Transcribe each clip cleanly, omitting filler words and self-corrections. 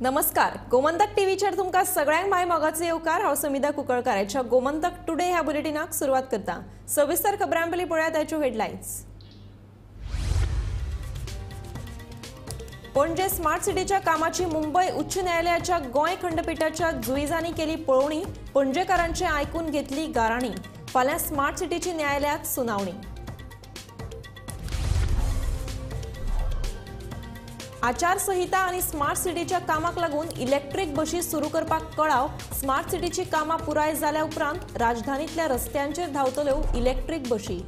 नमस्कार, गोमंतक टीव्हीचेर तुमकां सगळ्यांक my मोगाचो येवकार। हांव समिधा कुंकळकार ह्या गोमंतक टुडे ह्या बुलेटिनाक सुरवात करता। सविस्तर खबरां पयलीं पळयात ताच्यो हेडलायन्स। पणजे स्मार्ट सिटीच्या कामाची मुंबय उच्च न्यायालयाच्या गोंय खंडपीठाच्या जुईजांनी केली पळोवणी। पणजेकारांचे आयकून घेतली गाराणी। फाल्यां स्मार्ट सिटीची न्यायालयात सुनावणी। आचारसंहिता आनी स्मार्ट सिटीच्या कामाक लागून इलेक्ट्रीक बशी सुरू करपाक कळाव। स्मार्ट सिटीची कामां पुराय जाल्या उपरांत राजधानीतल्या रस्त्यांचेर धांवतल्यो इलेक्ट्रीक बशी।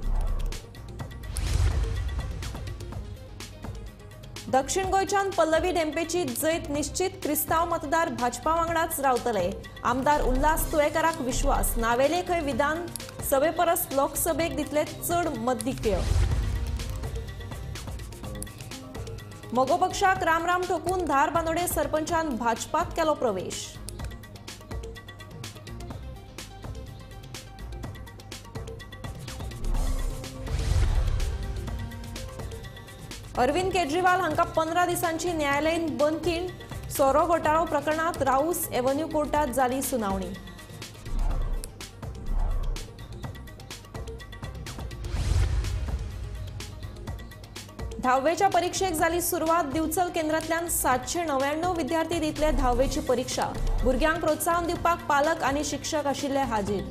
दक्षिण गोंयच्यान पल्लवी धेंपेची जैत निश्चित। क्रिस्तांव मतदार भाजपा वांगडाच रावतले। आमदार उल्हास तुयेकाराक विश्वास। नावेले खंय विधान सभे परस लोकसभेक दितले चड मताधिक्य। मगो पक्षाक रामराम ठोकून धारबांदोडे सरपंचान भाजपात केलो प्रवेश। अरविंद केजरीवाल हांकां 15 दिसांची न्यायालयीन बंदखीण। सोरो घोटाळो प्रकरणांत राऊस एव्हन्यू कोर्टात जाली सुनावणी। धावेच्या परीक्षेक जाली सुरवात। दिवचल केंद्रांतल्यान 799 विद्यार्थी दितले धावेची परीक्षा। भुरग्यांक प्रोत्साहन दिवपाक पालक आनी शिक्षक आशिल्ले हाजीर।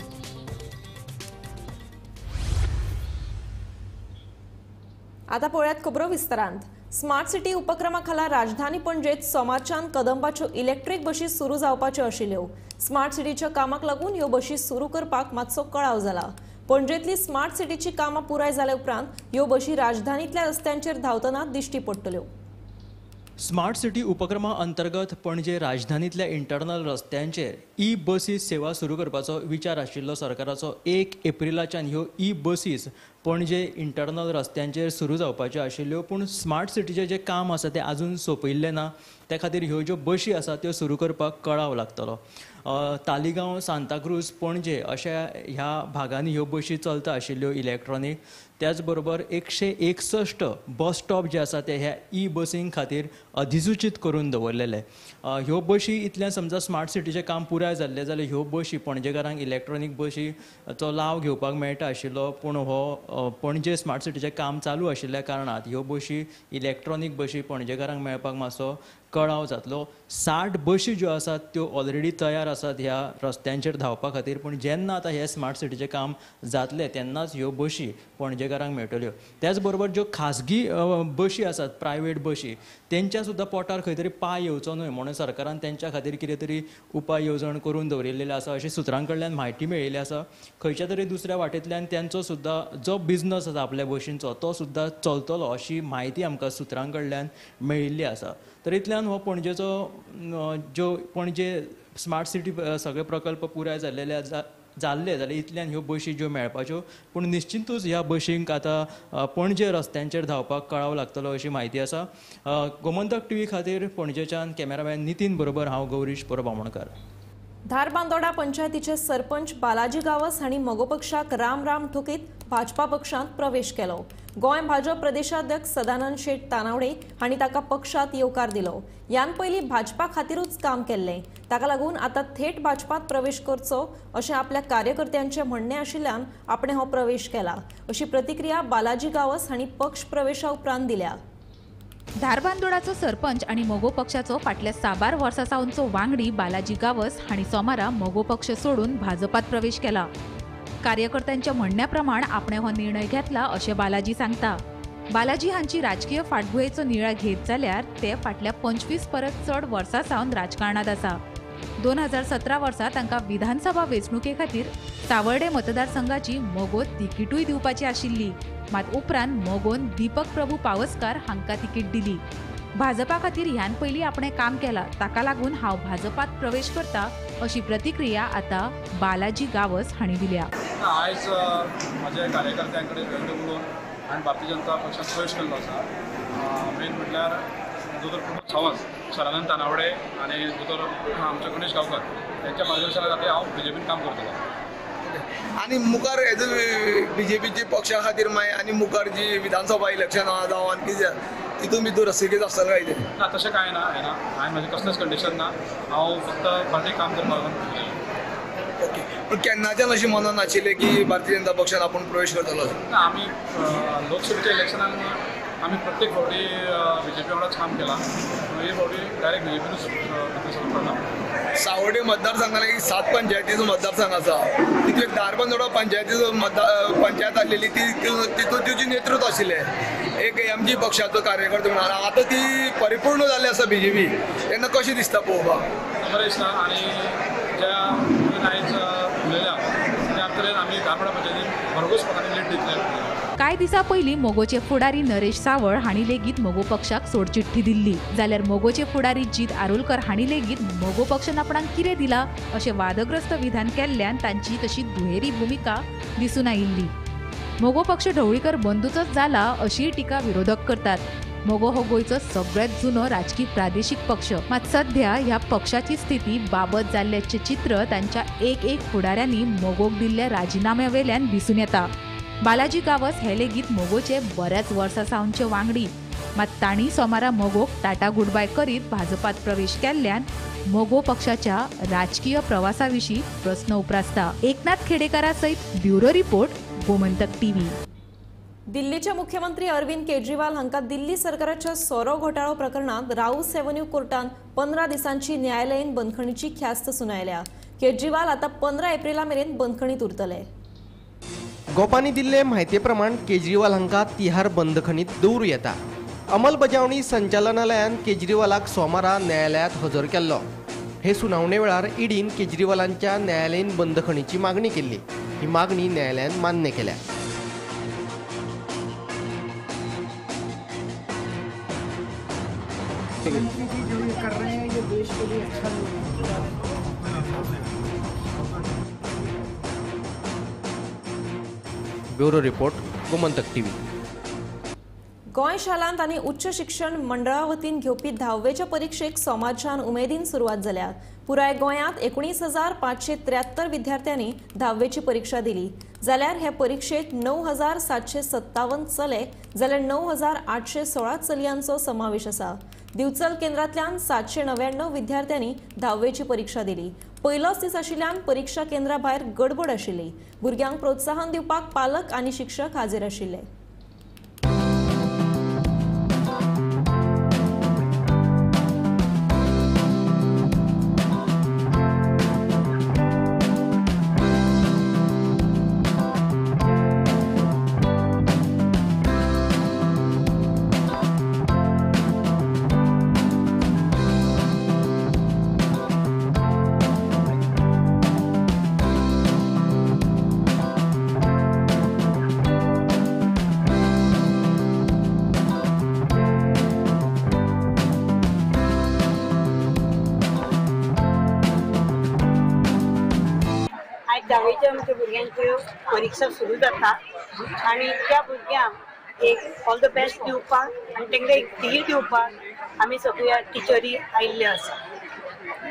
आता पळयात खबरो विस्तारांत। स्मार्ट सिटी उपक्रमा खाला राजधानी पणजेत सोमारच्यान कदंबाच्यो इलेक्ट्रीक बशी सुरू जावपाच्यो आशिल्ल्यो। स्मार्ट सिटीच्या कामाक लागून ह्यो बशी सुरू करपाक मातसो कळाव जाला। पणजेतली स्मार्ट सिटीची कामां पुराय जाल्या उपरांत ह्यो बशी राजधानीतल्या रस्त्यांचेर धांवतना दिश्टी पडटल्यो। स्मार्ट सिटी उपक्रमा अंतर्गत पणजे राजधानीतल्या इंटरनल रस्त्यांचेर ई बसीस सेवा सुरू करपाचो विचार आशिल्लो सरकाराचो। 1 एप्रिलाच्यान ह्यो ई बसीस पणजे इंटरनल रस्त्यांचेर सुरू जावपाच्यो आशिल्ल्यो, पूण स्मार्ट सिटीचें जें काम आसा तें आजून सोंपयिल्लें ना। त्या खातीर ह्यो ज्यो बशी आसा त्यो सुरू करपाक कळाव लागतलो। तालिगांव, सांताक्रूज, पणजे अशा ह्या भागांनी ह्यो बशी चलता आशिल्ल्यो इलेक्ट्रॉनीक। त्याच बरोबर 161 बस स्टॉप जे आसा ते ह्या ई बसीं खातीर अधिसूचीत करून दवरलेले। ह्यो बशी इतल्यान समजा स्मार्ट सिटीचें काम पुराय जाल्लें जाल्यार ह्यो बशी पणजेकारांक इलेक्ट्रॉनीक बशीचो लाव घेवपाक मेळटा आशिल्लो, पूण हो पणजे स्मार्ट सिटीचें काम चालू आशिल्ल्या कारणान ह्यो बशी इलेक्ट्रॉनीक बशी पणजेकारांक मेळपाक मातसो कळाव जातलो। 60 बशी ज्यो आसात त्यो ऑलरेडी तयार आसात ह्या रस्त्यांचेर धांवपा खातीर, पूण जेन्ना आतां हें स्मार्ट सिटीचें काम जातलें तेन्नाच ह्यो बशी पणजेकारांक मेळटल्यो। त्याच बरोबर ज्यो खाजगी बशी आसात, प्रायवेट बशी, तेंच्या सुद्दां पोटार खंय तरी पांय येवचो न्हय म्हणून सरकारान तेंच्या खातीर कितें तरी उपाय येवजण करून दवरिल्लेली आसा अशी सुत्रां कडल्यान म्हायती मेळिल्ली आसा। खंयच्या तरी दुसऱ्या वाटेंतल्यान तेंचो सुद्दां जो बिजनस आसा आपल्या बशींचो तो सुद्दां चलतलो अशी म्हायती आमकां सुत्रां कडल्यान मेळिल्ली आसा। तर इतल्यान हो पणजेचो ज्यो पणजे स्मार्ट सिटी सगळे प्रकल्प पुराय जाल्ले जाल्ले जाल्यार इतल्यान ह्यो बशी ज्यो मेळपाच्यो, पूण निश्चितूच ह्या बशींक आतां पणजे रस्त्यांचेर धांवपाक कळाव लागतलो अशी म्हायती आसा। गोमंतक टीव्ही खातीर पणजेच्यान कॅमेरामॅन नितीन बरोबर हांव गौरीश परब आमोणकर। धारबांदोडा पंचायतीचे सरपंच बालाजी गावस हांणी मगो पक्षाक राम राम ठोकीत भाजपा पक्षांत प्रवेश केलो। गोंय भाजप प्रदेशाध्यक्ष सदानंद शेट तानावडे हांणी ताका पक्षांत येवकार दिलो। ह्यान पयलीं भाजपा खातीरूच काम केल्लें, ताका लागून आतां थेट भाजपांत प्रवेश करचो अशें आपल्या कार्यकर्त्यांचें म्हणणें आशिल्ल्यान आपणें हो प्रवेश केला अशी प्रतिक्रिया बालाजी गावस हांणी पक्ष प्रवेशा उपरांत दिल्या। धारबांदोडाचो सरपंच आनी मगो पक्षाचो फाटल्या साबार वर्सां सावनचो वांगडी बालाजी गावस हांणी सोमारा मगो पक्ष सोडून भाजपात प्रवेश केला। कार्यकर्त्यांच्या म्हणण्या प्रमाण आपणे हो निर्णय घेतला अशें बालाजी सांगता। बालाजी हांची राजकीय फाटभुंयेचो नियाळ घेत जाल्यार ते फाटल्या 25 परस चड वर्सां सावन राजकारणांत आसा। 2017 वर्सा तांकां विधानसभा वेंचणुके खातीर सावर्डे मतदारसंघाची मगो तिकीटूय दिवपाची आशिल्ली, मात उपरांत मगोन दीपक प्रभू पावसकार हांकां तिकीट दिली। भाजपा खातीर ह्यान पयलीं आपणें काम केलां, ताका लागून हांव भाजपात प्रवेश करता अशी प्रतिक्रिया आतां बालाजी गावस हांणी दिल्या। आयज म्हज्या कार्यकर्त्यां कडेन व्यक्त करून हांवें भारतीय जनता पक्षात प्रवेश केल्लो आसा। मेन म्हटल्यार दोतोर प्रमोद सावंत, सदानंद तानावडे आनी दोतोर आमचो गणेश गांवकर यांच्या मार्गदर्शना खातीर हांव बीजेपीन काम करतलो. आनी मुखार एज बीजेपीचे पक्षा खातीर मागीर आनी मुखार जी विधानसभा इलेक्शन आहा जावं आनी कितें तितून भितर रसिकेच आसतलें काय कितें? ना, तशें कांय ना, हें ना, हांवें म्हजें कसलेंच कंडिशन ना. हांव फक्त पार्टीक काम करपाक लागून. ओके, पूण केन्नाच्यान अशें मनान नाशिल्लें की भारतीय जनता पक्षान आपूण प्रवेश करतलो? ना, आमी लोकसभेच्या इलेक्शनान आमी प्रत्येक फावटी बीजेपी वांगडाच काम केलां. हे फावटी डायरेक्ट बीजेपीनूच भितर सरून पडला. सावडे मतदारसंघान एक 7 पंचायतीचो मतदारसंघ आसा, तितून एक धारबांदोडा पंचायतीचो पंचायत आसलेली ती तितून तिची नेतृत्व आशिल्लें एक एमजी पक्षाचो कार्यकर्तो म्हणून. आतां ती परिपूर्ण जाल्ली आसा बीजेपी, तेन्ना कशें दिसता पळोवपाक? बरें दिसता. आनी ज्या आयज उलयल्या त्या तरेन आमी धारबांदोडा पंचायतीन भरघोस मतांनी लीड दितले. कांय दिसां पयलीं मोगोचे फुडारी नरेश सावळ हांणी लेगीत मगो पक्षाक सोडचिठ्ठी दिल्ली, जाल्यार मोगोचे फुडारी जीत आरोलकर हांणी लेगीत मगो पक्षान आपणाक कितें दिला अशें वादग्रस्त विधान केल्ल्यान तांची तशी दुहेरी भुमिका दिसून आयिल्ली. मगो पक्ष ढवळीकर बंदूचोच जाला अशीय टिका विरोधक करतात. मगो हो गोंयचो सगळ्यांत जुनो राजकी प्रादेशीक पक्ष, मात सध्या ह्या पक्षाची स्थिती बाबत जाल्ल्याचें चित्र तांच्या एक एक फुडाऱ्यांनी मगोक दिल्ल्या राजिनाम्या वेल्यान दिसून येता. बालाजी गावस हे लेगीत मगोचे बऱ्याच वर्सां सावनचे वांगडी, मात तांणी सोमारा मगोक टाटा गुडबाय करीत भाजपात प्रवेश केल्ल्यान मगो पक्षाच्या राजकीय प्रवासा विशीं प्रस्न उप्रासता. एकनाथ खेडेकारा सयत ब्युरो रिपोर्ट, गोमंतक टीव्ही. दिल्लीचे मुख्यमंत्री अरविंद केजरीवाल हांकां दिल्ली सरकाराच्या सोरो घोटाळो प्रकरणांत राऊस एव्हन्यू कोर्टान 15 दिसांची न्यायालयीन बंदखणीची ख्यास्त सुनायल्या. केजरीवाल आतां 15 एप्रिला मेरेन बंदखणीत उरतले. गोपांनी दिल्ले म्हायती प्रमाण केजरीवाल हांकां तिहार बंदखणीत दवरूं येता. अंमलबजावणी संचालनालयान केजरीवालाक सोमारा न्यायालयांत हजर केल्लो. हे सुनावणे वेळार ईडीन केजरीवालांच्या न्यायालयीन बंदखणीची मागणी केल्ली. ही मागणी न्यायालयान मान्य केल्या. जो कर रहे हैं ये देश के लिए अच्छा नहीं है. Bureau report, Gomantak TV. Goa शालांत आनी उच्च शिक्षण मंडळा वतीन घेवपी धावेच्या परीक्षेक सोमारच्यान उमेदीन सुरवात जाल्या. पुराय गोंयांत 19,573 विद्यार्थ्यांनी धावेची परीक्षा दिली, जाल्यार हे परीक्षेत 9,757 चले जाल्यार 9,816 चलयांचो समावेश आसा. दिवचल केंद्रांतल्यान 799 विद्यार्थ्यांनी धावेची परीक्षा दिली. पयलोच दीस आशिल्ल्यान परीक्षा केंद्रा भायर गडबड आशिल्ली. भुरग्यांक प्रोत्साहन दिवपाक पालक आनी शिक्षक हाजीर आशिल्ले. धावेच्या आमच्या भुरग्यांच्यो परिक्षा सुरू जाता आनी त्या भुरग्यांक एक ऑल the best दिवपाक आनी तांकां एक धीर दिवपाक आमी सगळ्या टिचरी आयिल्ले आसा.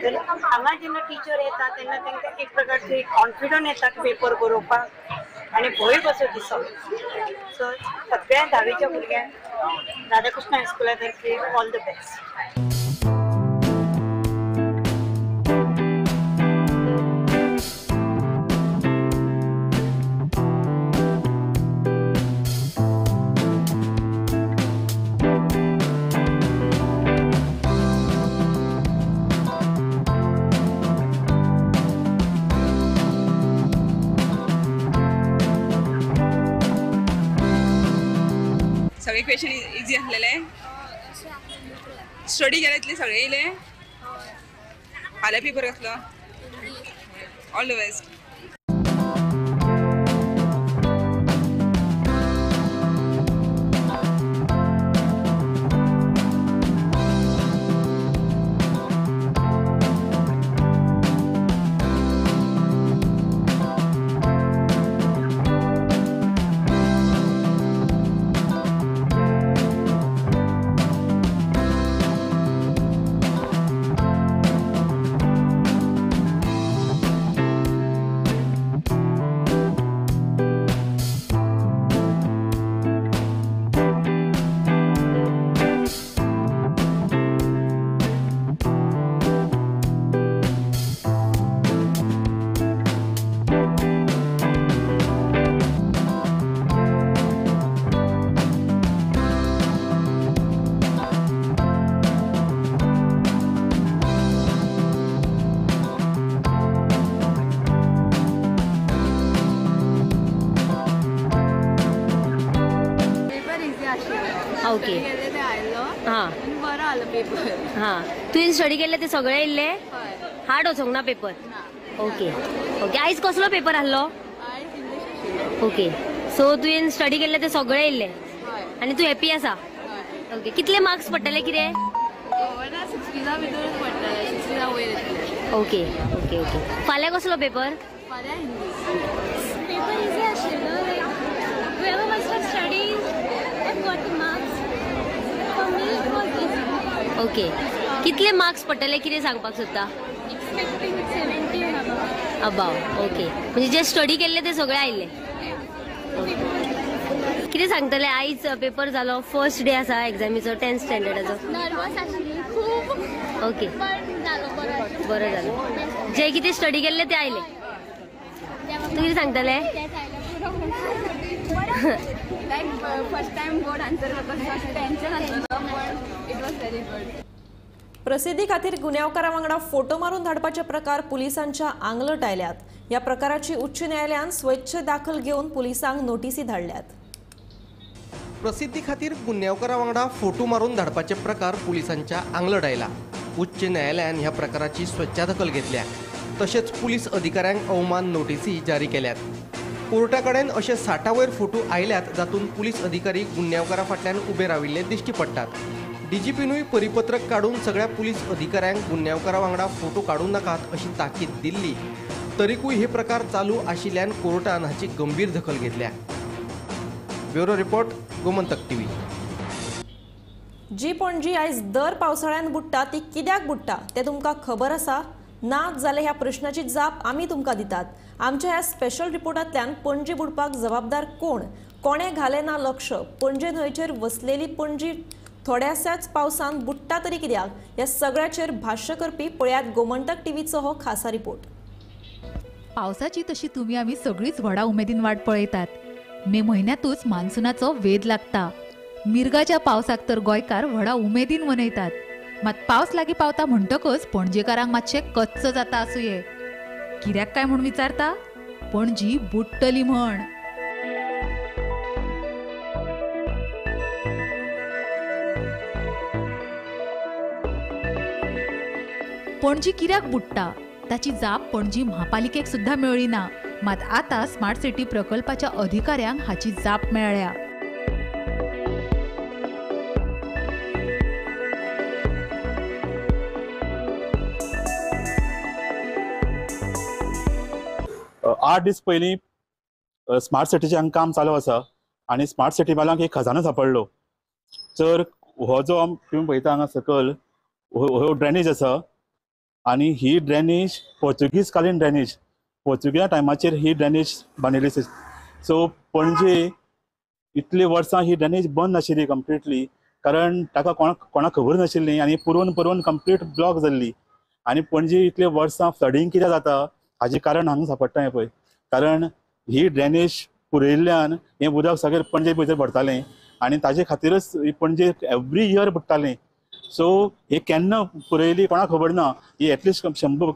तर हांगा जेन्ना टिचर येता तेन्ना तांकां एक प्रकारचो एक कॉन्फिडंट येता पेपर बरोवपाक आनी भंय कसो दिसप. सो सगळ्या धावेच्या भुरग्यांक राधाकृष्ण हायस्कुला तर्फे ऑल the best. सगळे क्वेश्चन इझी आसलेले, स्टडी केले इतले सगळे येयले. फाल्यां पेपर कसलो? All the best. ओके. हां बरो आलो पेपर. हां, तुवें स्टडी केल्ले ते सगळे येयल्ले? हार्ड वचोंक ना पेपर? Okay okay. आयज कसलो पेपर आहलो? ओके. सो तुवें स्टडी केल्ले ते सगळे येयल्ले आनी तूं हॅपी आसा? ओके. कितले मार्क्स पडटले कितें? Okay okay okay. फाल्यां कसलो पेपर? फाल्यां हिंदी. पेपर इजी आशिल्लो, like whoever must have studied and got the marks. For me it was easy. Okay. कितले मार्क्स पडटले कितें सांगपाक सोदता? Expecting 70 and above. Above. Okay. म्हणजे जे स्टडी केल्ले ते सगळे आयिल्ले. कितें सांगतले आयज पेपर जालो, फर्स्ट डे आसा एग्जामीचो, 10th स्टँडर्डाचो? नर्वस आशिल्ली खूब. ओके, पण जालो बरो. बरो जालो. जे कितें स्टडी केल्ले ते आयले. तूं कितें सांगतले? Like first time board answer करता टेन्शन आसलें, पण it was very good. प्रसिद्धी खातीर गुन्यांवकारा वांगडा फोटो मारून धाडपाचे प्रकार पुलिसांच्या आंगलट आयल्यात. ह्या प्रकाराची उच्च न्यायालयान स्वच्छ दाखल घेवन पुलिसांक नोटीसी धाडल्यात. प्रसिद्धी खातीर गुन्यांवकारा वांगडा फोटो मारून धाडपाचे प्रकार पुलिसांच्या आंगलट आयला. उच्च न्यायालयान ह्या प्रकाराची स्वच्छ दखल घेतल्या. तशेंच पुलीस अधिकाऱ्यांक अवमान नोटीसी जारी केल्यात. कोर्टा कडेन अशे 60 वयर फोटो आयल्यात जातूंत पुलीस अधिकारी गुन्यांवकारा फाटल्यान उबे राविल्ले दिश्टी पडटात. डीजीपीनूय परिपत्रक काडून सगळ्या पुलीस अधिकाऱ्यांक गुन्यांवकारा वांगडा फोटो काडूं नाकात अशी ताकीद दिल्ली. तरीकूय हे प्रकार चालू आशिल्ल्यान कोर्टान हाची गंभीर दखल घेतल्या. Bureau report, Gomantak TV. जी पणजी आयज दर पावसाळ्यान बुडटा ती कित्याक बुडटा तें तुमकां खबर आसा ना जाल्यार ह्या प्रश्नाची जाप आमी तुमकां दितात. आमच्या ह्या स्पेशल रिपोर्टांतल्यान पणजी बुडपाक जबाबदार कोण, कोणें घालें ना लक्ष, पणजे न्हंयचेर वसलेली पणजी थोड्याशाच पावसान बुडटा तरी कित्याक, ह्या सगळ्याचेर भाश्य करपी पळयात गोमंतक टीव्हीचो हो खासा रिपोर्ट. पावसाची तशी तुमी आमी सगळीच व्हडा उमेदीन वाट पळयतात. मे म्हयन्यांतूच मान्सूनाचो वेध लागता. मिर्गाच्या पावसाक तर गोंयकार व्हडा उमेदीन मनयतात. मात पावस लागीं पावता म्हणटकच पणजेकारांक मातशें कच्च जाता आसुये. कित्याक काय म्हूण विचारता? पणजी बुडटली म्हण. पणजी कित्याक बुडटा ताची जाप पणजी म्हापालिकेक सुद्धा मेळ्ळी ना. मात आतां स्मार्ट सिटी प्रकल्पाच्या अधिकाऱ्यांक हाची जाप मेळ्ळ्या. आठ दीस पयलीं स्मार्ट सिटीचें हांगा काम चालू आसा आनी स्मार्ट सिटी वाल्यांक एक खजानो सापडलो. तर हो जो तुमी पळयता हांगा सकयल हो ड्रेनेज आसा आनी ही ड्रेनेज पोर्तुगीज कालीन ड्रेनेज, पोर्तुगीजा टायमाचेर ही ड्रेनेज बांदिल्ली. सो पणजे इतली वर्सां ही ड्रेनेज बंद आशिल्ली कंप्लिटली, कारण ताका कोणाक खबर नाशिल्ली आनी पुरोवन पुरोवन कंप्लीट ब्लॉक जाल्ली. आनी पणजे इतले वर्सां फ्लडींग कित्याक जाता हाजें कारण हांगा सापडटा हें पळय, कारण ही ड्रेनेज पुरयल्ल्यान हें उदक सगळें पणजे भितर भरतालें आनी ताजे खातीरच पणजे एवरी इयर बुडटालें. सो हे केन्ना पुरयली कोणाक खबर ना, ही एटलिस्ट 100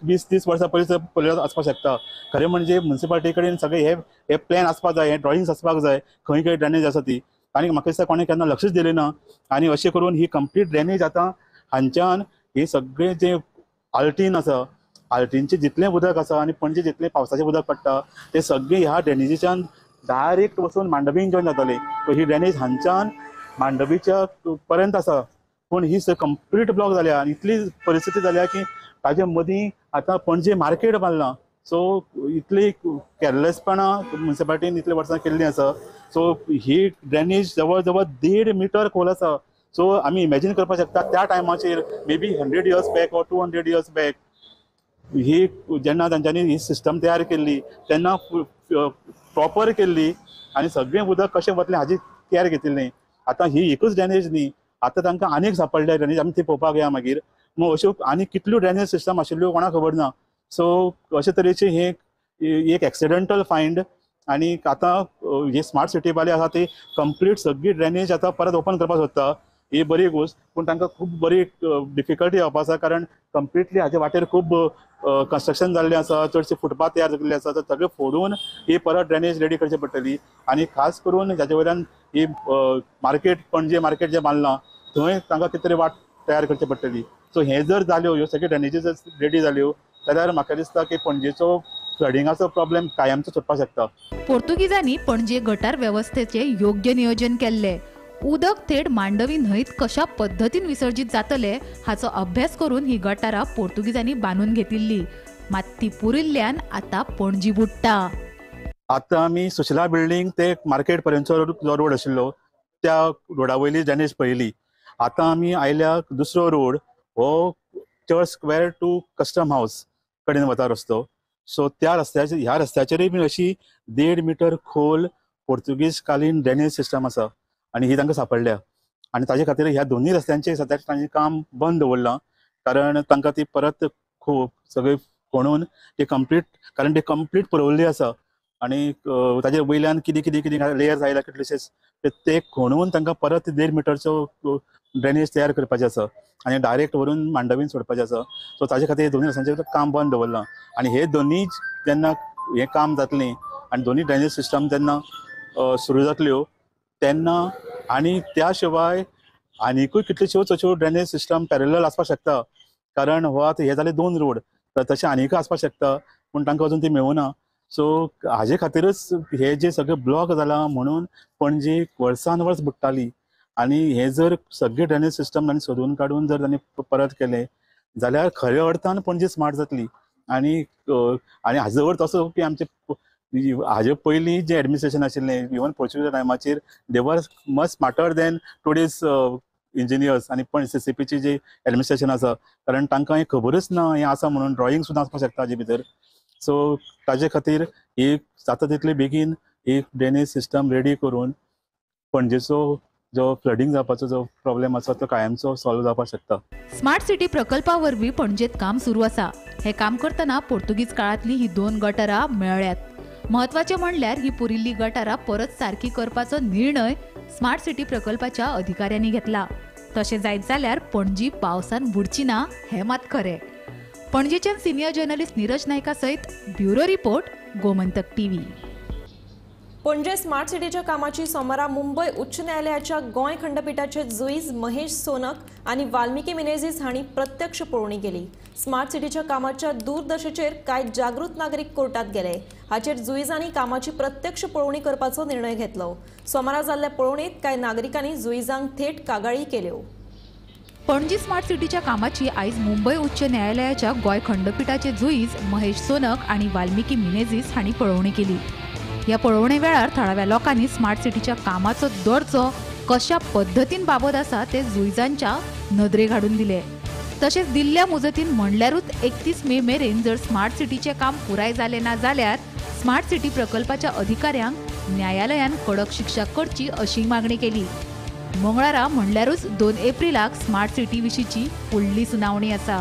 20 30 वर्सां पयलीं पळयल्यार आसपाक शकता. खरें म्हणजे म्युनिसिपालिटी कडेन सगळे हे प्लॅन आसपाक जाय, हे ड्रॉइंग्स आसपाक जाय, खंय खंय ड्रेनेज आसा ती. आनी म्हाका दिसता कोणें केन्ना लक्षच दिलें ना आनी अशें करून ही कंप्लीट ड्रेनेज आतां हांच्यान हे सगळें जें आल्टीन आसा, आल्टीनचें जितलें उदक आसा आनी पणजे जितलें पावसाचें उदक पडटा तें सगळें ह्या ड्रेनेजीच्यान डायरेक्ट वचून मांडवीन जॉयन जातालें. सो ही ड्रेनेज हांच्यान मांडवीच्या पर्यंत आसा, पूण ही कंप्लीट ब्लॉक जाल्या आनी इतली परिस्थिती जाल्या की ताजे मदीं आतां पणजे मार्केट बांदलां. सो इतली कॅरलेसपणां म्युनिसिपालिटीन इतले वर्सां केल्लीं आसा. सो ही ड्रेनेज जवळ जवळ 1.5 मिटर खोल आसा. सो आमी इमॅजीन करपाक शकता त्या टायमाचेर maybe 100 years back or 200 years back ही जेन्ना तांच्यांनी ही सिस्टम तयार केल्ली तेन्ना प्रॉपर केल्ली आनी सगळें उदक कशें वतलें हाजी केअर घेतिल्ली. आतां ही एकूच ड्रेनेज न्ही, आतां तांकां आनीक सापडल्या ड्रेनेज, आमी ती पळोवपाक या मागीर. मग अश्यो आनी कितल्यो ड्रेनेज सिस्टम आशिल्ल्यो कोणाक खबर ना. सो अशे तरेचे हे एक एक्सिडेंटल फायंड आनी आतां हे स्मार्ट सिटी वाले आसा ते कंप्लीट सगळी ड्रेनेज आतां परत ओपन करपाक सोदता. ही बरी गोश्ट, पूण तांकां खूब बरी डिफिकल्टी येवपा आसा, कारण कंप्लिटली हाजे वाटेर खूब कन्स्ट्रक्शन जाल्लें आसा, चडशे फुटपाथ तयार जाल्ले आसा, तर सगळें फोडून ही परत ड्रेनेज रेडी करची पडटली. आनी खास करून हाजे वयल्यान ही मार्केट, पणजे मार्केट जें बांदलां थंय तांकां कितें तरी वाट तयार करची पडटली. सो हें जर जाल्यो, ह्यो सगळ्यो ड्रेनेजीस जर रेडी जाल्यो जाल्यार म्हाका दिसता की पणजेचो फ्लडिंगाचो प्रॉब्लेम कायमचो सुटपाक शकता. पोर्तुगीजांनी पणजे गटार वेवस्थेचे योग्य नियोजन केल्ले. उदक थेट मांडवी न्हंयत कशा पद्दतीन विसर्जीत जातले हाचो अभ्यास करून ही गटारां पोर्तुगीजांनी बांदून घेतिल्ली. मात ती पुरिल्ल्यान आतां पणजी बुडटा. आतां आमी सुशिला बिल्डींग ते मार्केट पर्यंतचो जो रोड आशिल्लो त्या रोडा वयली ड्रेनेज पळयली. आतां आमी आयल्या दुसरो रोड, हो church square to custom house कडेन वता रस्तो. सो त्या रस्त्याचेर, ह्या रस्त्याचेरूय बी अशी 1.5 मिटर खोल पोर्तुगीज कालीन ड्रेनेज सिस्टम आसा आनी ही तांकां सापडल्या. आनी ताजे खातीर ह्या दोनूय रस्त्यांचेर सद्याक तांचें काम बंद दवरलां, कारण तांकां ती परत खूब सगळी खणून ती कंप्लीट, कारण ती कंप्लीट पुरवल्ली आसा आनी ताजे वयल्यान कितें कितें कितें लेयर्स आयल्या कितलेशेच, ते खणून तांकां परत 1.5 मिटरचो ड्रेनेज तयार करपाचें आसा आनी डायरेक्ट व्हरून मांडवीन सोडपाचें आसा. सो ताजे खातीर दोनूय रस्त्यांचेर काम बंद दवरलां. आनी हे दोनूय जेन्ना हें काम जातलें आनी दोनूय ड्रेनेज सिस्टम जेन्ना सुरू जातल्यो तेन्ना, आनी त्या शिवाय आनीकूय कितल्योश्योच अश्यो ड्रेनेज सिस्टम पॅरलल आसपाक शकता, कारण हो आतां हे जाले 2 रोड, तर तशें आनीकूय आसपाक शकता, पूण तांकां अजून ती मेळुना. सो हाजे खातीरच हे जे सगळे ब्लॉक जाला म्हणून पणजी वर्सान वर्स बुडटाली. आनी हे जर सगळे ड्रेनेज सिस्टम तांणी सोदून काडून जर तांणी परत केले जाल्यार खऱ्या अर्थान पणजी स्मार्ट जातली. आनी आनी हाजो अर्थ असो की आमचे हाजे पयलीं जें एडमिनिस्ट्रेशन आशिल्लें इवन पोर्चुगीज टायमाचेर, they were much smarter than today's engineers आनी पण CCPची जी एडमिनिस्ट्रेशन आसा, कारण तांकां हें खबरूच ना हें आसा म्हणून, ड्रॉइंग सुद्दां आसपाक शकता हाजे भितर. सो ताजे खातीर एक जाता तितले बेगीन एक ड्रेनेज सिस्टम रेडी करून पणजेचो जो फ्लडिंग जावपाचो जो प्रॉब्लेम आसा तो कायमचो सॉल्व जावपाक शकता. स्मार्ट सिटी प्रकल्पा वरवीं पणजेत काम सुरू आसा. हे काम करतना पोर्तुगीज काळांतली ही 2 गटारां मेळ्ळ्यात. म्हत्वाचें म्हणल्यार ही पुरिल्ली गटारां परत सारकी करपाचो निर्णय स्मार्ट सिटी प्रकल्पाच्या अधिकाऱ्यांनी घेतला. तशें जायत जाल्यार पणजी पावसान बुडची ना हें मात खरें. पणजेच्यान सिनियर जर्नलिस्ट नीरज नायका सयत bureau report, Gomantak TV. Panaji smart सिटीच्या कामाची सोमारा मुंबय उच्च न्यायालयाच्या गोंय खंडपीठाचे जुईज महेश सोनक आनी वाल्मिकी मिनेझीस हांणी प्रत्यक्ष पळोवणी केली. स्मार्ट सिटीच्या कामाच्या दूरदर्शेचेर कांय जागृत नागरीक कोर्टात गेले. हाचेर जुईजांनी कामाची प्रत्यक्ष पळोवणी करपाचो निर्णय घेतलो. सोमारा जाल्ल्या पळोवणेंत कांय नागरिकांनी जुईजांक थेट कागाळी केल्यो. पणजी स्मार्ट सिटीच्या कामाची आयज मुंबय उच्च न्यायालयाच्या गोंय खंडपीठाचे जुईज महेश सोनक आनी वाल्मिकी मिनेझीस हांणी पळोवणी केली. ह्या पळोवणे वेळार थळाव्या लोकांनी स्मार्ट सिटीच्या कामाचो दर्जो कशा पद्दतीन बाबत आसा ते जुईजांच्या नदरेक हाडून दिले. तशेंच दिल्ल्या मुजतीन म्हणल्यारूच 31 मे मेरेन जर स्मार्ट सिटीचें काम पुराय जालें ना जाल्यार स्मार्ट सिटी प्रकल्पाच्या अधिकाऱ्यांक न्यायालयान कडक शिक्षा करची अशी मागणी केली. मंगळारा म्हणल्यारूच 2 एप्रिलाक स्मार्ट सिटी विशींची फुडली सुनावणी आसा.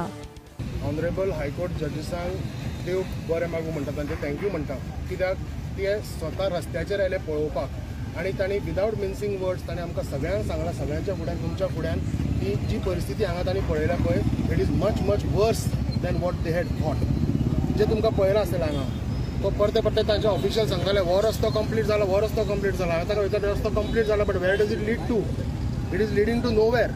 ऑनरेबल हायकोर्ट जजीसांक देव बरें मागूं म्हणटा, तांचे thank you म्हणटा, कित्याक ते स्वता रस्त्याचेर आयले पळोवपाक आनी तांणी विदावट मिन्सिंग वर्ड्स तांणी आमकां सगळ्यांक सांगलां, सगळ्यांच्या फुड्यान, तुमच्या फुड्यान, की जी परिस्थिती हांगा तांणी पळयल्या पळय, it is much much worse than what they had thought. जे तुमकां पळयलां आसतलें हांगा, तो परते परते तांचे ऑफिशियल सांगताले हो रस्तो कंप्लीट जाला, हो रस्तो कंप्लीट जाला. हांवें ताका विचारलें रस्तो कंप्लीट जाला, but where does it lead to? It is leading to nowhere.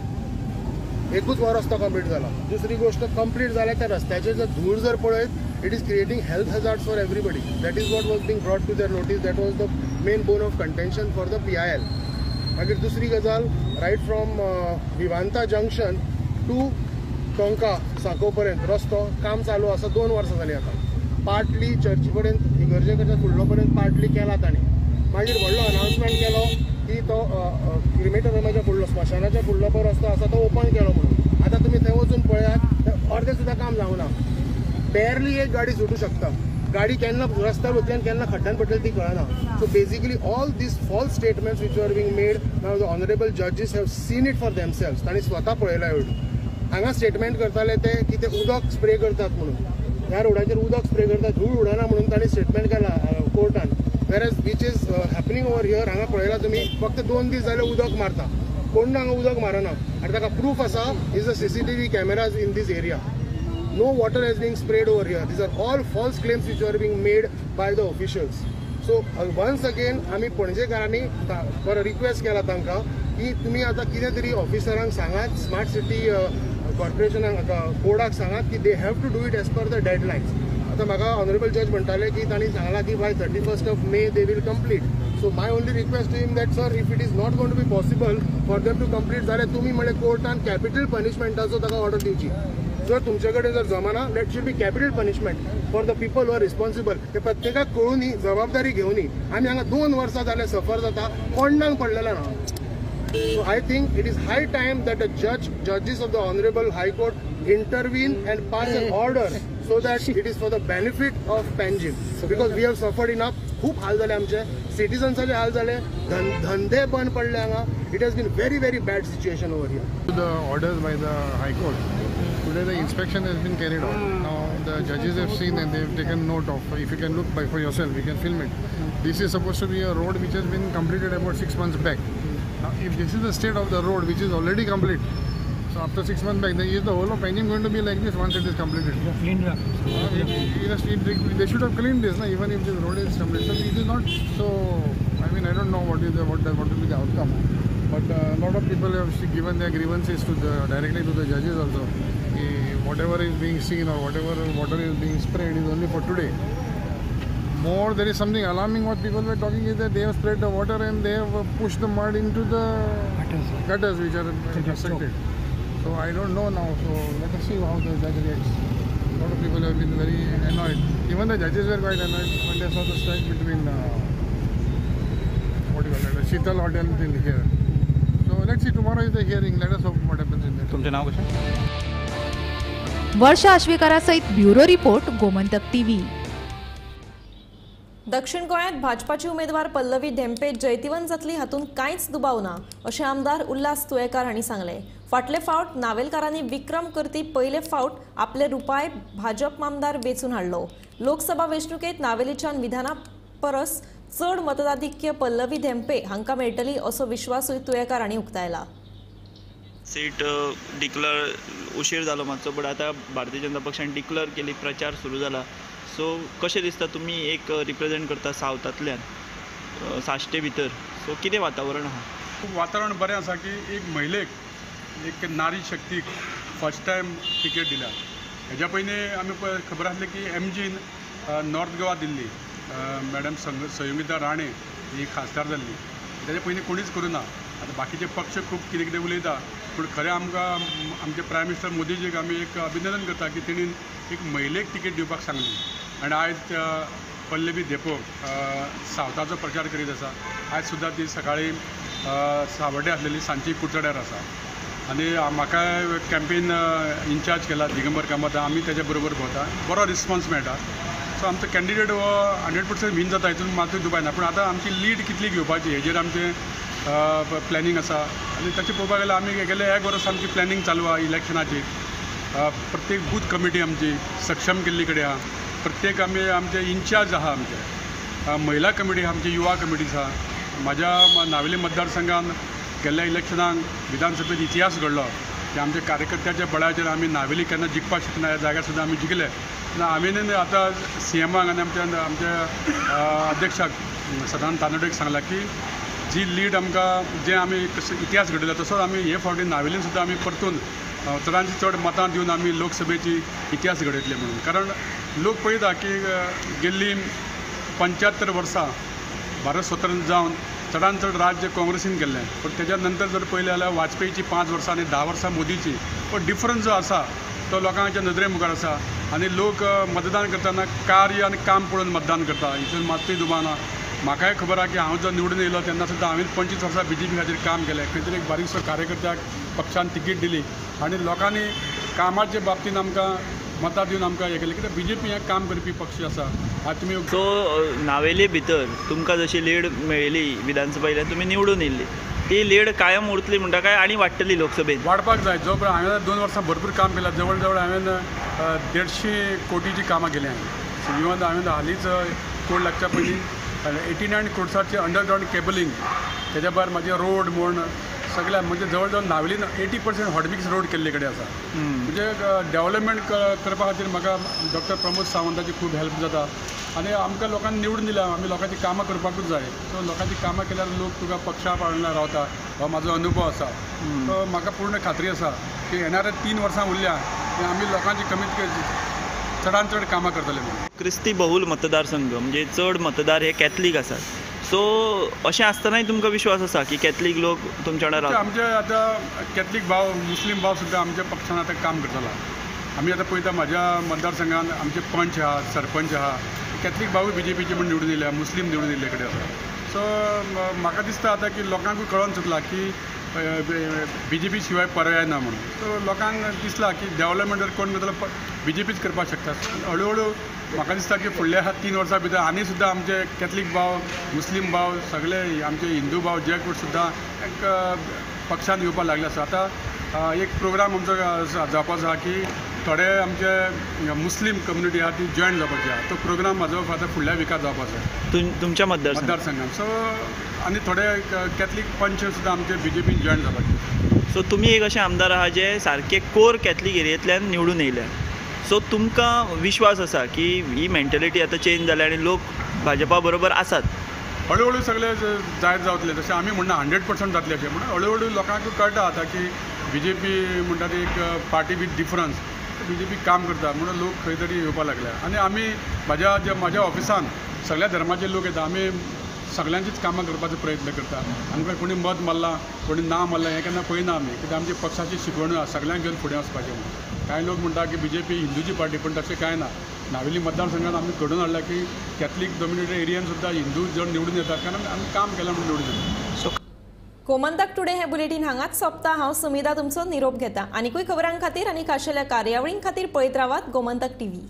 एकूच हो रस्तो कंप्लीट जाला. दुसरी गोश्ट, कंप्लीट जाल्या त्या रस्त्याचेर जर धूळ जर पळयत, it is creating health hazards for everybody. That is what was being brought to their notice. That was the main bone of contention for the PIL. मागीर दुसरी गजाल, right from Vivanta junction to Tonka Sanco पर्यंत रस्तो काम चालू आसा, 2 वर्सां जालीं आतां. पार्टली चर्ची कडेन, इगर्जे कडच्यान फुडलो पर्यंत पार्टली केला तांणी. मागीर व्हडलो अनाउन्समेंट केलो की तो क्रिमेटोरियमाच्या फुडलो, स्मशानाच्या फुडलो पळय रस्तो आसा तो ओपन केलो म्हणून. आतां तुमी थंय वचून पळयात, अर्दें सुद्दां काम जावना. बॅरली एक गाडी सुटू शकता. गाडी केन्ना रस्त्यार वतली आनी केन्ना खड्ड्यान पडटली ती कळना. So basically all these false statements which are being made, now the honourable जजीस have seen it for themselves. तांणी स्वता पळयला एवढं. हांगा स्टेटमेंट करताले ते की ते उदक स्प्रे करतात म्हणून, ह्या रोडाचेर उदक स्प्रे करतात, धूळ उडना म्हणून तांणी स्टेटमेंट केला कोर्टान. Whereas which is happening over here, हांगा पळयला तुमी, फक्त 2 दीस जाले उदक मारता. कोण हांगा उदक मारना आनी ताका प्रूफ आसा is the CCTV cameras in this area. No water has been sprayed over here. These are all false claims which are being made by the officials. So once again आमी पणजेकारांनी बरो रिक्वेस्ट केला तांकां की तुमी आतां कितें तरी ऑफिसरांक सांगात, स्मार्ट सिटी कॉर्पोरेशनाक बोर्डाक सांगात की they have to do it as per the deadlines. आतां म्हाका ऑनरेबल जज म्हणटाले की तांणी सांगलां की by 31 May they will complete. So my only request to him that sir, if it is not going to be possible for them to complete जाल्यार तुमी म्हणल्यार कोर्टान कॅपिटल पनिशमेंटाचो ताका ऑर्डर दिवची. जर तुमचे कडेन जर जमाना, that should be capital punishment for the people who are responsible. ते प्रत्येकाक कळूनी, जबाबदारी घेवनी. आमी हांगा 2 वर्सां जाले सफर जाता, कोणाक पडलेलें ना. So I think it is high time that the judges of the Honorable High Court intervene and pass an order so that it is for the benefit of Panjim, because we have suffered enough. खूप हाल जाले आमचे, सिटीजन्साचे हाल जाले, धंदे बंद पडले हांगा. It has been very very bad situation over here. The orders by the High Court today, the inspection has been carried out. Now the judges have seen and they have taken note of. If you can look by for yourself, you can film it. This is supposed to be a road which has been completed about 6 months back. Now, if this is the state of the road which is already complete, so after 6 months back, then is the whole of Panjim going to be like this once it is completed? Yeah, cleaned up. They should have cleaned this, na, even if this road is complete. So it is not so. I mean, I don't know what is the what will be the outcome. But a lot of people have given their grievances to the directly to the judges also. Whatever is being seen or whatever water is being sprayed is only for today. More, there is something alarming. What people were talking is that they have spread the water and they have pushed the mud into the gutters which are constructed. So I don't know now. So let us see how the judge reacts. A lot of people have been very annoyed. Even the judges were quite annoyed when they saw the strike between what do you call it, Sheetal Hotel till here. So let's see. Tomorrow is the hearing. Let us hope what happens in that. तुमचे नाव कशें? वर्षा आश्वेकारा सहित bureau report, Gomantak TV. दक्षिण गोंयांत भाजपाची उमेदवार पल्लवी धेंपे जैतिवंत जातली हातूंत कांयच दुबाव ना अशें आमदार उल्हास तुयेकार हांणी सांगलें. फाटले फावट नावेलकारांनी विक्रम करती पयले फावट आपले रुपाय भाजप आमदार वेंचून हाडलो. लोकसभा वेंचणुकेंत नावेलीच्यान विधाना परस चड मतदाधिक्य पल्लवी धेंपे हांकां मेळटली असो विश्वासूय तुयेकार हांणी उक्तायला. सीट डिक्लर उशीर जालो मातसो, बट आतां भारतीय जनता पक्षान डिक्लर केली, प्रचार सुरू जाला. सो कशें दिसता तुमी एक रिप्रेजेंट करता सावथांतल्यान साश्टे भितर, सो कितें वातावरण आहा? वातावरण बरें आसा की एक महिलेक, एक नारी शक्तीक फर्स्ट टायम टिकेट दिल्या. हेज्या पयलीं आमी खबर आसलें की एमजीन नॉर्थ गोवा दिल्ली, मॅडम संयुगिता राणे ही खासदार जाल्ली. तेज्या पयलीं कोणीच करूं ना. आतां बाकीचे पक्ष खूब कितें कितें उलयता, पूण खरें आमकां आमचे प्रायम मिनिस्टर मोदीजीक आमी एक अभिनंदन करता की तेणी एक महिलेक तिकेट दिवपाक सांगली. आनी आयज पल्लवी धेंपो सावथाचो प्रचार करीत आसा. आयज सुद्दां ती सकाळीं सावड्डे आसलेली, सांजची कुडचड्यार आसा. आनी म्हाका कॅम्पेन इन्चार्ज केला दिगंबर कामत, आमी तेज्या बरोबर भोंवता, बरो रिस्पॉन्स मेळटा. सो आमचो कॅन्डिडेट हो 100% वीन जाता हितून मातूय दुबाय ना. पूण आतां आमची लीड कितली घेवपाची हेजेर आमचें प्लॅनिंग आसा. आनी तशें पळोवपाक गेल्यार आमी गेले एक वर्स आमची प्लॅनिंग चालू आहा इलेक्शनाची. प्रत्येक बूथ कमिटी आमची सक्षम केल्ली कडेन आहा. प्रत्येक आमी आमचे इन्चार्ज आहा, आमचे महिला कमिटी आहा, आमची युवा कमिटी आसा. म्हाज्या नावेली मतदारसंघान गेल्ल्या इलेक्शनाक विधानसभेत इतिहास घडलो की आमच्या कार्यकर्त्याच्या बळाचेर आमी नावेली केन्ना जिखपाक शकना ह्या जाग्यार सुद्दां आमी जिखले. ना आमी आतां सीएमाक आनी आमच्या आमच्या अध्यक्षाक सदानंद तानोडेक सांगलां की जी लीड आमकां जे आमी इतिहास घडयला तसोच आमी हे फावटी नावेलीन सुद्दां आमी परतून चडांत चड मतां दिवन आमी लोकसभेची इतिहास घडयतले म्हणून. कारण लोक पळयता की गेल्लीं 75 वर्सां भारत स्वतंत्र जावन चडांत चड राज्य काँग्रेसीन केल्लें, पूण तेज्या नंतर जर पळयलें जाल्यार वाजपेयीची 5 वर्सां आनी 10 वर्सां मोदीची, पण डिफरन्स जो आसा तो लोकांच्या नदरे मुखार आसा. आनी लोक मतदान करतना कार्य आनी काम पळोवन मतदान करता, हितून मातूय दुबाव ना. म्हाकाय खबर आहा की हांव जो निवडून येयलो तेन्ना सुद्दां हांवें 25 वर्सां बीजेपी खातीर काम केलें. खंय तरी एक बारीकसो कार्यकर्त्याक पक्षान तिकीट दिली आनी लोकांनी कामाचे बाबतींत आमकां मतां दिवन आमकां हें केलें. कित्याक बीजेपी हें काम करपी पक्ष आसा. आतां तुमी सो नावेली भितर तुमकां जशी लीड मेळिल्ली विधानसभा येयल्यार तुमी निवडून येयल्ली, ती लीड कायम उरतली म्हणटा काय आनी वाडटली लोकसभेत? वाडपाक जाय. जो पळय हांवें 2 वर्सां भरपूर काम केलां, जवळ जवळ हांवें 150 कोटीची कामां केली हांवें. इवन हांवें हालींच कोड लागच्या पयलीं 89 क्रोड्साचे अंडरग्रावंड केबलिंग, तेज्या भायर म्हाजे रोड म्हूण सगळ्या म्हणजे जवळ जवळ नावेलीन 80% हॉटमिक्स रोड केल्ले कडेन आसा. म्हणजे डेवलपमेंट करपा खातीर म्हाका डॉक्टर प्रमोद सावंताची खूब हेल्प जाता आनी आमकां लोकांनी निवडून दिल्या, आमी लोकांची कामां करपाकूच जाय. सो लोकांची कामां केल्यार लोक तुका पक्षा पाळना रावता, हो म्हाजो अनुभव आसा. सो म्हाका पूर्ण खात्री आसा की येणाऱ्या 3 वर्सां उरल्या की आमी लोकांची कमीत कमी चडान चड कामां करतले म्हणून. क्रिस्ती बहुल मतदारसंघ म्हणजे चड मतदार हे कॅथलीक आसात, सो अशें आसतनाय तुमकां विश्वास आसा की कॅथलीक लोक तुमच्या वांगडा रावतात? आमचे आतां कॅथलीक भाव, मुस्लीम भाव सुद्दां आमच्या पक्षान आतां काम करतला. आमी आतां पळयता म्हाज्या मतदारसंघान आमचे पंच आहा, सरपंच आहा, कॅथलीक भावूय बीजेपीचे म्हूण निवडून येयल्या, मुस्लीम निवडून येयल्ले कडेन आसा. सो म्हाका दिसता आतां की लोकांकूय कळोन चुकलां की बीजेपी शिवाय पर्याय ना म्हणून. सो लोकांक दिसलां की डेवलपमेंट जर कोण करतलो बीजेपीच करपाक शकता. हळू हळू म्हाका दिसता की फुडल्या 3 वर्सां भितर आनी सुद्दां आमचे कॅथलीक भाव, मुस्लीम भाव, सगळे आमचे हिंदू भाव जे कोण सुद्दां एक पक्षान येवपाक लागले आसा. आतां एक प्रोग्राम आमचो जावपाचो आसा की थोडे आमचे मुस्लीम कम्युनिटी आहा ती जॉयन जावपाची आहा. तो प्रोग्राम म्हाजो आतां फुडल्या विकार जावपाचो आसा तुमच्या मतदारसंघान. सो आनी थोडे कॅथलीक पंच सुद्दां आमचे बीजेपीन जॉयन जावपाचे. सो तुमी एक अशे आमदार आहा जे सारके कोर कॅथलीक एरियेंतल्यान निवडून येयल्या, सो तुमकां विश्वास आसा की ही मेंटेलिटी आतां चेंज जाल्या आनी लोक भाजपा बरोबर आसात? हळू हळू सगळे जायत जावतले, तशें आमी म्हणना 100% जातले अशें, पूण हळू हळू लोकांक कळटा आतां की बीजेपी म्हणटा ती एक पार्टी वीथ डिफरन्स, बीजेपी काम करता म्हणून लोक खंय तरी येवपाक लागल्या. आनी आमी म्हाज्या ऑफिसान सगळ्या धर्माचे लोक येता, आमी सगळ्यांचीच कामां करपाचो प्रयत्न करता. आमकां कोणी मत मारलां कोणी ना मारलां हें केन्ना पळयना आमी, कित्याक आमची पक्षाची शिकवण आसा सगळ्यांक घेवन फुडें वचपाचें म्हणून. कांय लोक म्हणटा की बीजेपी हिंदूची पार्टी, पूण तशें कांय ना. नावेली मतदारसंघात आमी घडोवन हाडला की कॅथलीक डॉमिनेटेड एरियन सुद्दां हिंदू जण निवडून येतात, कारण आमी काम केलां म्हणून निवडून येतात. गोमंतक टुडे हे बुलेटीन हांगाच सोंपता. हांव सुमिधा तुमचो निरोप घेता. आनीकूय खबरां खातीर आनी खाशेल्या कार्यावळीं खातीर पळयत रावात गोमंतक टीव्ही.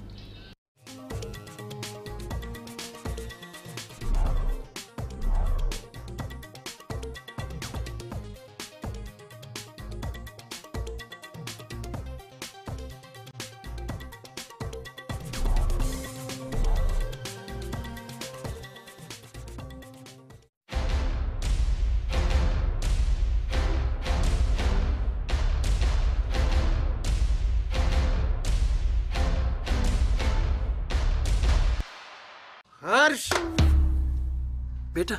हर्ष बेटा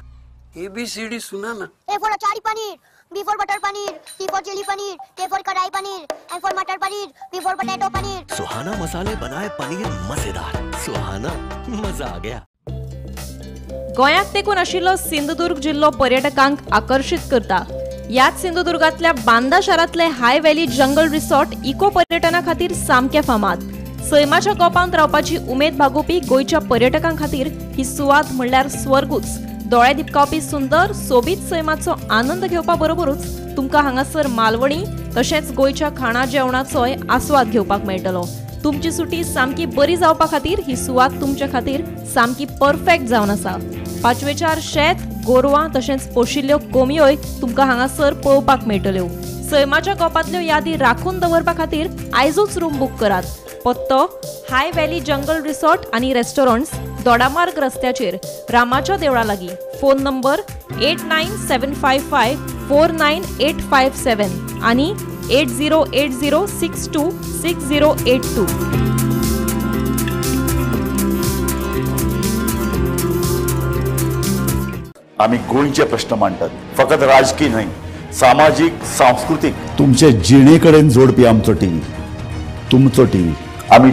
ABCD सुना ना। A for achari paneer, B for butter paneer, C for chilli paneer, K for kadai paneer, M for matar paneer, P for potato paneer. Suhana मसाले बनाए पनीर मजेदार, सुहाना मजा आ गया। गोंयाक तेकून आशिल्लो सिंधुदुर्ग जिल्लो पर्यटकांक आकर्शीत करता. ह्याच सिंधुदुर्गांतल्या बांदा शारांतले high valley jungle resort eco पर्यटना खातीर सामकें फामाद. सैमाच्या गोपांत रावपाची उमेद भागोवपी गोंयच्या पर्यटकां खातीर ही सुवात म्हणल्यार स्वर्गूच. दोळे दिपकावपी सुंदर सोबीत सैमाचो आनंद घेवपा बरोबरूच तुमकां हांगासर मालवणी तशेंच गोंयच्या खाणा जेवणाचोय आस्वाद घेवपाक मेळटलो. तुमची सुटी सामकी बरी जावपा खातीर ही सुवात तुमच्या खातीर सामकी परफेक्ट जावन आसा. पाचवेचार शेत, गोरवां तशेंच पोशिल्ल्यो कोंबयोय तुमकां हांगासर पळोवपाक मेळटल्यो. सैमाच्या गोपांतल्यो यादी राखून दवरपा खातीर आयजूच रूम बूक करात. पत्तो हाय व्हॅली जंगल रिसॉर्ट आनी रेस्टॉरंट्स, दोडामार्ग रस्त्याचेर, रामाच्या देवळा लागीं. फोन नंबर 89755 49857 आनी 808062 6082. आमी गोंयचे प्रश्न मांडटात, फकत राजकीय न्हय, सामाजीक, सांस्कृतीक, तुमचे जिणे कडेन जोडपी आमचो टीव्ही, तुमचो टीव्ही. आमी